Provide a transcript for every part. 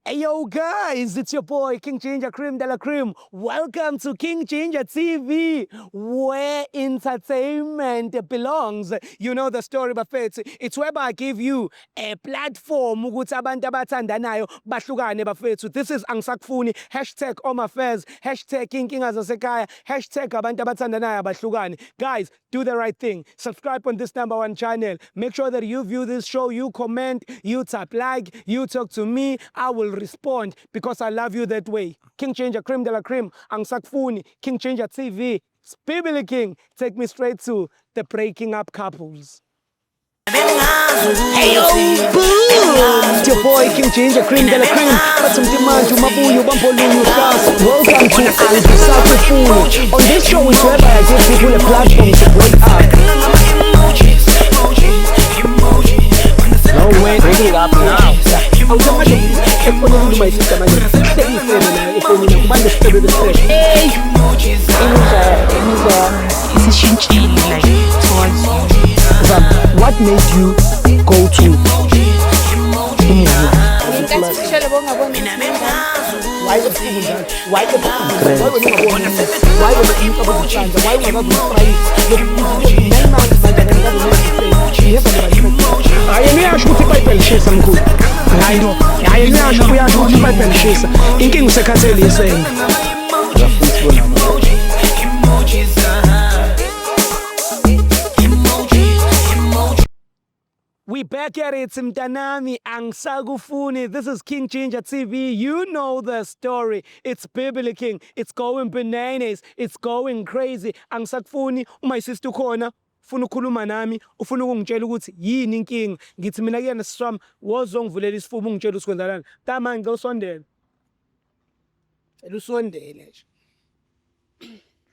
Hey yo guys, it's your boy King Ginger Cream de la Cream. Welcome to King Ginger TV, where entertainment belongs. You know the story bafethu. It's whereby I give you a platform ukuthi abantu abathandanayo bahlukane bafethu. This is Angisakufuni #HomeAffairs, #inkinga zasekhaya, #AbantuAbathandanayo abahlukane. Guys, do the right thing. Subscribe on this number one channel. Make sure that you view this show, you comment, you type like, you talk to me. I will respond because I love you that way. King Ginger Cream de la Cream, Angisakufuni, King Ginger TV. Spibili King, take me straight to the breaking up couples. Hey yo, boom! It's your boy King Ginger Cream de la Cream. Bathi mntimanje umabuyo bambolunye uhlasa. Welcome to Angisakufuni. On this show is whereby I give people a platform to break up. No way, breaking up now. Awusemanje efonini my sister manje. Sengifele nayo efonini kubantu sifebe besifebe. Hey, Imizwa yami isishintshile like towards you. Zam, what made you go to umuzi? Ngenkathi ushele bongaboni. Why ebusuku njalo? Why ebusuku? Why wena ungaboni umuntu? Why wena umcabanga uhlanza? Why ungakaze umsprayise? 9 months manje akakaze. Hayi, yena uyasho ukuthi iBhayibheli lishisa mkhulu. Hayi, hayi, yena uyasho, uyasho ukuthi iBhayibheli lishisa. Inkinga usekhathele isende. Futhi bona. We back at it, mntanami. Angisakufuni. This is King Ginger TV. You know the story. It's Bibili King. It's going bananas. It's going crazy. Angisakufuni. My sister ukhona. Ufuna ukukhuluma nami, ufuna ukungitshela ukuthi yini inkinga. Ngithi mina kuyena, siswami, wozongivulela isifuba ungitshela ukuthi kwenzakalani. Tama, ngicela usondele. Cela usondele nje.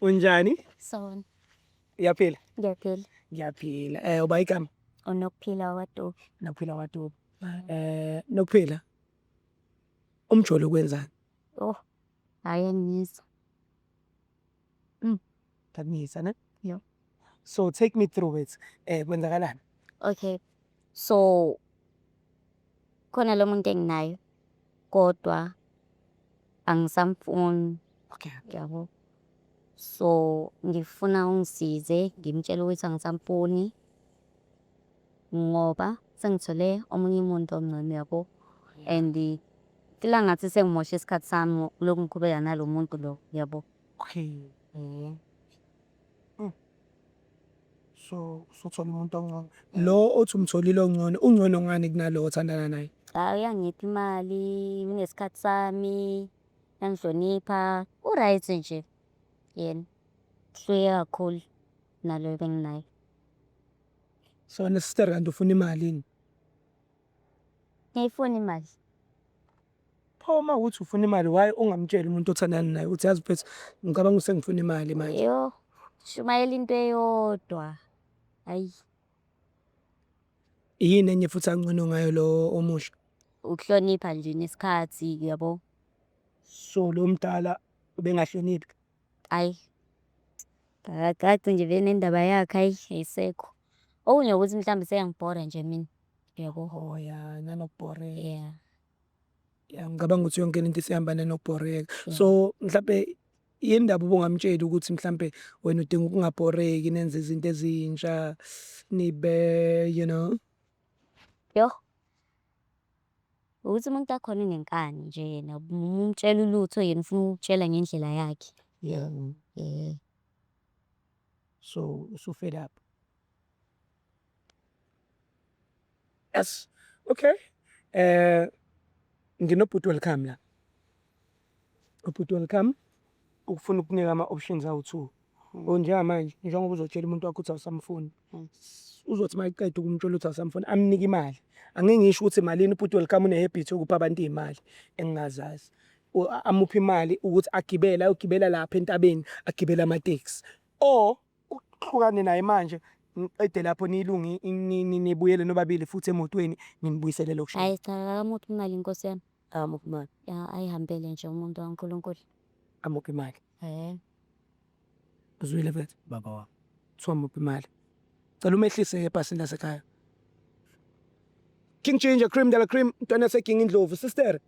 Unjani? Sawubona. Uyaphila? Ngiyaphila. Ngiyaphila. Uba igama? Unokuphila waDube. Nokuphila waDube. Nokuphila. Umjolo kwenzani? Oh, hhayi angizwa. Ngiyakuyisa ne? Yeah. So take me through it. Kwenzakalani? Okay. So khona lo muntu enginayo kodwa angisamfuni. Yabo. So ngifuna ungisize ngimtshele ukuthi angisamfuni ngoba sengithole omunye umuntu ongcono, yabo. And feel ngathi sengimoshe isikhathi sami lokhu ngiqhubeka nalo muntu lo, yabo. Okay. So usuthola umuntu ongcono. Lo othi umtholile ongcono, ungcono ngani kunalo othandana naye? Cha, uyangipha imali, unesikhathi sami, uyangihlonipha, u-right nje yena. Hluke kakhulu nalo ebenginaye. So wena sister kanti ufuna imali yini? Ngiyayifuna imali. Pho uma ukuthi ufuna imali, why ungamtsheli umuntu othandana naye ukuthi, yazi mfethu, ngicabanga ukuthi sengifuna imali manje? Yo, shumayela into eyodwa. Hayi. Yini enye futhi angcono ngayo lo omusha? Ukuhlonipha nje nesikhathi, yabo. So lo mdala ubengahloniphi? Hhayi. Akakaci nje vele nendaba yakhe, hhayi, ayisekho. Okunye ukuthi mhlawumbe seyangibhora nje mina, yabo. Oh ya, nanokubhoreka. Yeah. Ya, ngicabanga ukuthi yonke lento isihamba nanokubhoreka. So mhlambe yini ndaba ubungamtsheli ukuthi mhlambe wena udinga ukungabhoreki, nenze izinto ezintsha, nibe? Yo. Ukuthi umuntu wakhona unenkani nje yena, umtshela ulutho yena ufuna ukukutshela ngendlela yakhe. Yeah. So usu-fed up. Yes. Okay. Nginobhuti Welcome la. Ubhuti Welcome ukufuna ukukunika ama-options awu-two. Njengamanje njengoba uzotshela umuntu wakho ukuthi awusamfuni. Uzothi mayeqeda ukumtshela ukuthi awusamfuni amnike imali. Angeke ngisho ukuthi malini, ubhuti Welcome une-habit yokupha abantu iy'mali engingazazi. Amuphe imali ukuthi agibele ayogibela lapha entabeni, agibele amatekisi. Or uhlukane naye manje, niqede lapho niyilunge, nibuyele nobabili futhi emotweni, nginibuyisele elokishini. Hhayi cha, akamuphi imali inkosi yami. Amuphi imali? Ya, ayihambele nje umuntu kaNkulunkulu. Amuphi imali? Eh. Uzwile mfethu? Baba wami. Kuthiwa muphi imali. Cela umehlise ebhasini lasekhaya. King Ginger Cream de la Cream, mntwana yaseGingindlovu. Sister.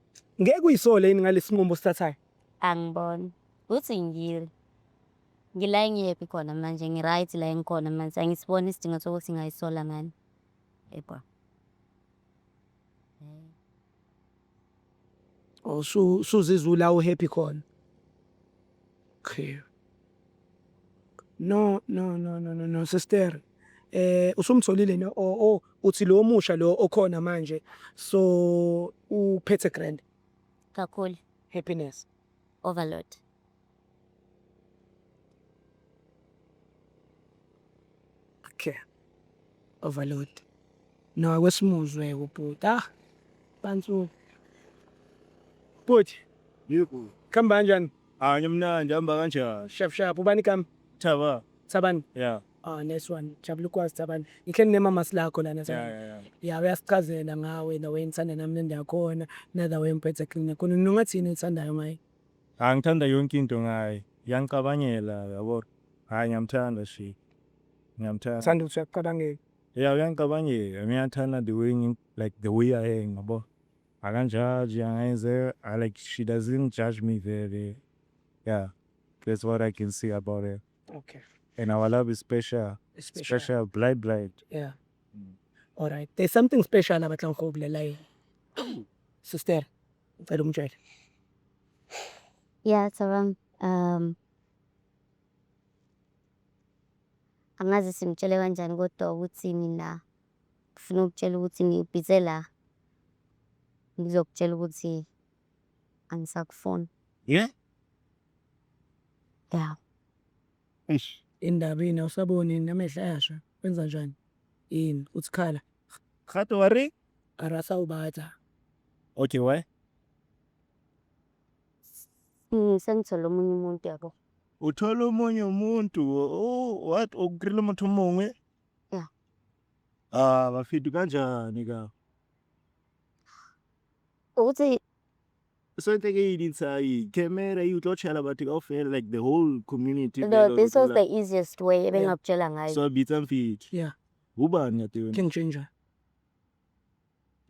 Ngeke uyisole yini ngalesi sinqumo osithathayo? Angiboni. Uthi ngila engi-happy khona manje, ngi-right la engikhona manje. Angisiboni isidingo sokuthi ngayisola ngani. Yebo. Oh, usuzizwa la u-happy khona. Okay. No, no, no, no, no, no, sister. Usumtholile no, oh, uthi lo omusha lo okhona manje, so uphethe grand. Kakhulu. Happiness. Overload. Okay. Overload. No, akwesimuzwe ubhuti. Ah. Bantu. Bhuti, Yebo. khamba kanjani? Ah, ngimnandi, hamba kanjani? Sharp sharp, ubani igama? Thaba. Thabani. Yeah. Ah, nice one. Jabula ukwazi, Thabani. Ngihleli nemama lakho lana. Yeah. Ya, uyasichazela ngawe, the way ngithanda nami nenda yakhona, na the way ngiphethe clean yakhona. Nongathini ethandayo ngaye? Ah, ngithanda yonke into ngaye. Uyangicabangela, yabo. Hayi, ngiyamthanda shi. Ngiyamthanda. Thanda ukuthi uyacabangela. Yeah, uyangicabangela. Ngiyathanda the way like the way I am, yabo. Akanjaji, angayenze, I like she doesn't judge me very. Yeah. That's what I can say about her. Okay. And our love is special. Special. Special, blind blind. Yeah. All right. There's something special abatlang go bolela yena. Sister, ngicela umtshele. Yeah, Thabang. Angazi simtshele kanjani kodwa ukuthi mina ngifuna ukutshela ukuthi ngibhize la. Ngizokutshela ukuthi angisakufuni. Yeah? Yeah. Eish. Indaba yini, awusaboni yini, amehlo ayasha? Wenza njani? Yini? Uthi khala. Gato wa re? Arasawubatha. Okay, why? Sengithole omunye umuntu, yabo. Uthola omunye umuntu, oh, what, o kry-ile motho o mongwe? Yeah. Ah, bafethu, kanjani ka? Ukuthi So into ke e dintsha camera e tlo tshela batho kaofela, like the whole community. No, this was the easiest way ebengakutshela ngayo. So bitsa mfethu. Yeah. Ubani kade wena? King Ginger.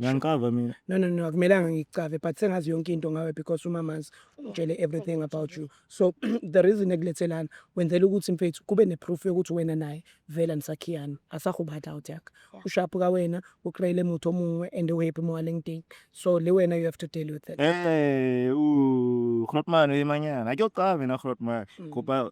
Ngiyangicava mina. No, no, no, akumelanga ngikucave, but sengazi yonke into ngawe because umamazi ungitshele everything about you. So the reason ekulethelana wenzela ukuthi mfethu kube ne-proof yokuthi wena naye vele nisakhiyana. Asahubatha out yakhe. Usharp ka wena, ukreyile motho omongwe and uhappy mo aleng teng. So le wena you have to deal with it. Eh, u Grootman e manyana. Ha ke o qaba mina, Grootman. Kopa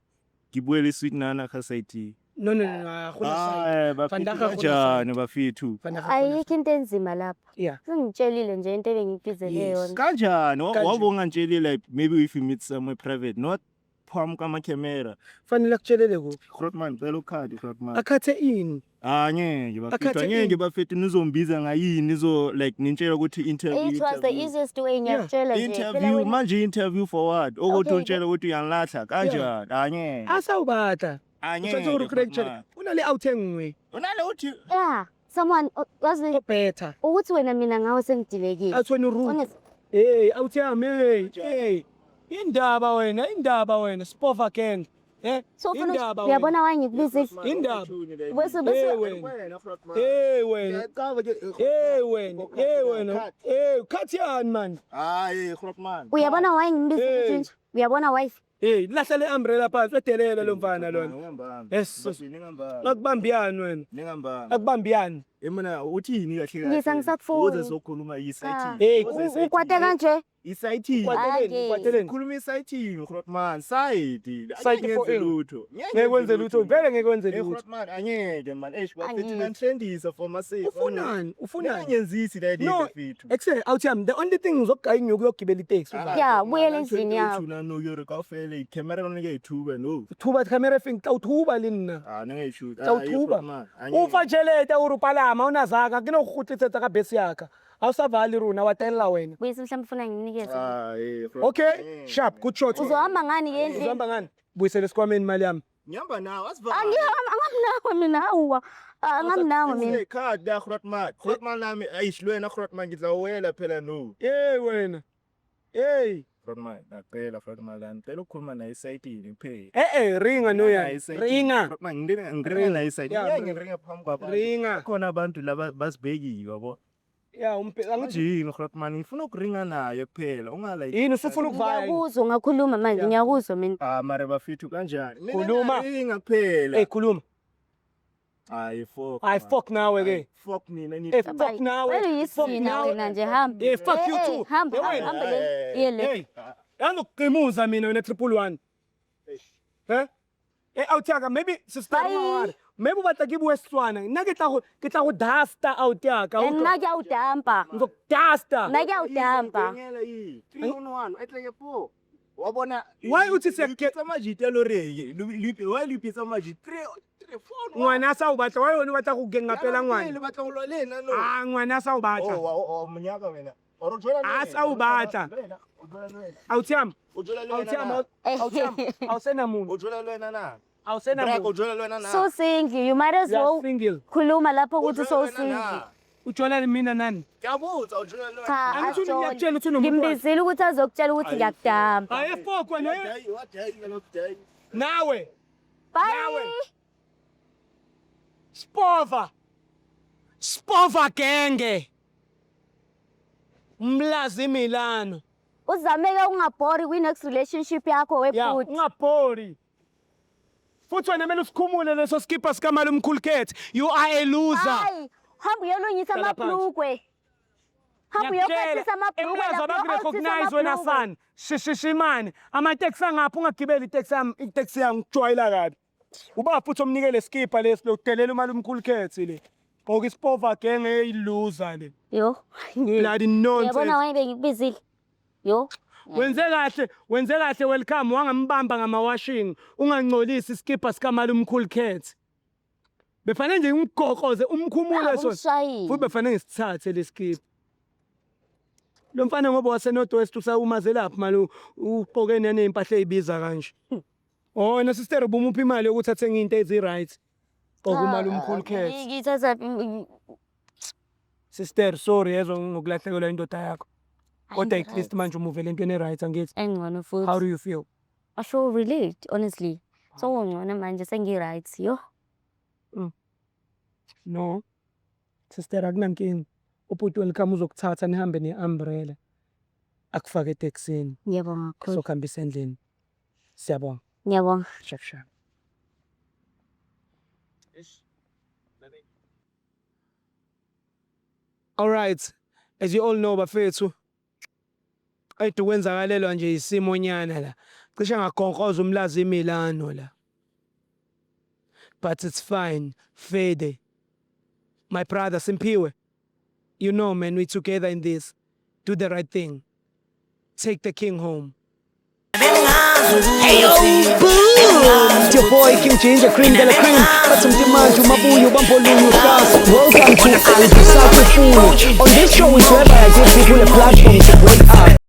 ke bue le sweet nana ka site. No, no, no, no, akuna side. Ah, bafethu, Vandag akuna kanjani bafethu? Vandag akuna. Ayikho into enzima lapha. Yeah. Sengitshelile nje into ebengikubizele yona. Kanjani? Kanje. Wabe ungantsheli, like maybe if you meet somewhere private, not phambi kwama-camera. Fanele akutshelele kuphi? Grootman, cela ukhadi, Grootman. Akhathe ini? Ah, ngeke bafethu, Akhathe angeke ini? bafethu, nizombiza ngayini, nizo like nintshela ukuthi interview. It was the Interview. easiest way, ngiyakutshela nje. Phela Interview wena- manje, interview for what? Ukuthi Okay. untshela ukuthi uyangilahla kanjani? Angeke. Asawubatla. Angeke. Uthathe uri Grootman. kutshele. Unale out engwe. Unale uthi Yeah, someone wazi O better. ukuthi wena mina ngawe sengidilekile. Athi wena urude. Honest. Hey, awuthi yami, hey, hey. Indaba wena, indaba wena, Spova gang. Eh? So ufuna Indaba wena. uyabona why ngikubizile? Indaba. Bese Hey bese wena. Hey wena. Hey wena. Hey wena. Hey, khathi yani man. Hayi, Grootman. Uyabona why ngikubizile Hey. nje? Uyabona why? Hey, lahla le umbrella phansi, wedelela lo mfana lona. Ningambambi. Yes. Ningambambi. Akubambiyani wena. Ningambambi. Akubambiyani. Emina uthini kahle kahle? Ngisa ngisakufuni. Uze sokhuluma isayithini. Hey, Ukwate kanje? Isayithini. Kwateleni, Ake. kwateleni. Khuluma isayithini, Grootman. Side. Side for Angeke ini? lutho. Ngeke wenze lutho, vele ngeke wenze Eh, lutho. Grootman, angeke man. Eish, bafethu, Angeke. nantrendisa for myself. Ufunani? Ufunani? Ningangenzisi la No, bafethu. ekuse awuthi yami, the only thing ngizokugaya inyuku uyogibela iteksi. Yeah, buyela endlini yakho. Thuna no yore kaofela i-camera yona ngiyayithuba no. Thuba camera fing, tawuthuba le nna. Ah, ningayishoot. Tawuthuba. Ufa tjhelete o re palama o nazaka ke no go kgutlisetsa ka bese yaka. Ha o sa vale rona wa tella wena. Buyisa mhlawumbe ufuna nginikeze. Ah, eh. Okay, sharp, good shot. Uzohamba ngani ke endlini? Uzohamba ngani? Buyisele esikhwameni imali yami. Ngihamba nawe, asivale. Angihamba mina, hawa. Angamnawe mina. Card la, Grootman. Grootman nami ayishilwena, Grootman, ngizawela phela no. Hey wena. Hey. Grootman, ngiyacela Grootman la, ngicela ukukhuluma naye esayitini kuphela. Eh eh, ringa no ya. Ringa. Grootman, ngiringa la esayitini. Yeah, Ngeke ngiringa phambi kwabantu. Ringa. Khona abantu laba basibhekile, yabo. Ya umbheki angithi Yini Grootman, ngifuna ukuringa naye kuphela. Unga like yini usufuna ukuvaya yini? Ngiyakuzwa ungakhuluma manje, ngiyakuzwa mina. Ah, mara bafethu kanjani? Mina Khuluma. ngiyaringa kuphela. Ey khuluma. Hayi fuck. Hayi man. fuck nawe ke. Fuck nina ni. Eh fuck nawe. Wena Fuck uyisina nawe. wena nje hamba. Eh fuck you Eh, eh, too. Hamba Eh, wena. hamba le. Iye le. Hey. Yangokuqimuza mina wena 111. Eh? Eh awuthaka maybe sister Bye. Mawari. Maybe o batla ke bue Setswana. Nna ke tla go duster out yaka. Eh, Nna ke a o dumpa. Ngizokuduster. Nna ke a o dumpa. 3 on 1, etleke 4. Wa bona Why uthi siya- tsa majita lo reng? Why le ipitsa majita? 3 3 4 Ngwana a sa o batla. Why wena o batla go gengapela ngwana? Le batla go lwa le nna no. Ah ngwana a sa o batla. Oh, wa o monyaka wena. Or o jola le Ah, wena, sa o batla. le wena, o jola le wena. Awuthiyami. O jola le wena. Awuthiyami. Na? Awuthiyami. Awusena muntu. O jola le wena na. Awusena Brak, o muntu. jola le wena na. So single, you might as You are well single. khuluma lapho O ukuthi jola so le wena single. na. Ujola le mina nani? Ke a botsa, o jola le wena. Cha, Angithi ajole. ngiyakutshela ukuthi unomuntu wakhe. Ngimbizile ukuthi azokutshela ukuthi ngiyakudampa. Hayi fuck wena. Wa dai, wa dai. Nawe. Nawe. Bye. Spova. Spova genge. Mlazi Milano. Uzameke ungabhori kwi-next relationship yakho Ya, webhuti. ungabhori. Futhi wena kumele usikhumule leso skipa sikaMali Mkhulukhethi. You are a loser. Hayi, hamba uyolungisa Hlala phansi. amabhlukwe. Hamba uyophathisa amabhlukwe Emlazi lapho, abakurecognize uyo-outhisa wena amabhlukwe. son. Shishishimane. Amateksi angaphi ungagibeli iteksi yami, iteksi yami ngijwayela kabi. Uba futhi omnike leskipa lesi lokudelela uMali Mkhulukhethi le. Gqoka isipova genge eyiloser le. Yo, Bloody Uyabona nonsense. wena bengikubizile. Yo. Wenze kahle, wenze kahle welcome wangambamba ngamawashing. Ungangcolisi iskipa sikaMali Mkhulukhethi. Befanele nje ngimgoqoze umkhumule sona. Umshayile. Futhi befanele ngisithathe leskipa. Lo mfana ngoba wase North West usawumazelaphi mali uqoke nezimpahla ezibiza kanje. Oh wena sister ubumuphi imali yokuthi athenge into ezi right. Gqoka uMali Mkhulukhethi. Ngithatha Sister sorry yezwa ngokulahlekelwa indoda yakho. Kodwa at least manje umuvele entweni e-right angithi. Engcono How futhi. do you feel? I feel relieved honestly. So ngcono manje sengi-right. Yo. No. Sister akunankinga. Ubhuti welcome uzokuthatha nihambe ne-umbrella. Akufake etekisini. Ngiyabonga kakhulu. Sokuhambisa endlini. Siyabonga. Ngiyabonga. Shap shap. All right. As you all know bafethu, qeda ukwenzakalelwa nje isimonyana la. Cishe ngagonkoza umlazi iMilano la. But it's fine. Fede. My brother Simphiwe. You know man, we together in this. Do the right thing. Take the king home. Hey yo, boom! It's your boy King Ginger Cream de la Cream. Bathi mntimanje umabuyo bambolunye uhlasa. Welcome to Angisakufuni. On this show is whereby I give people a platform to break up.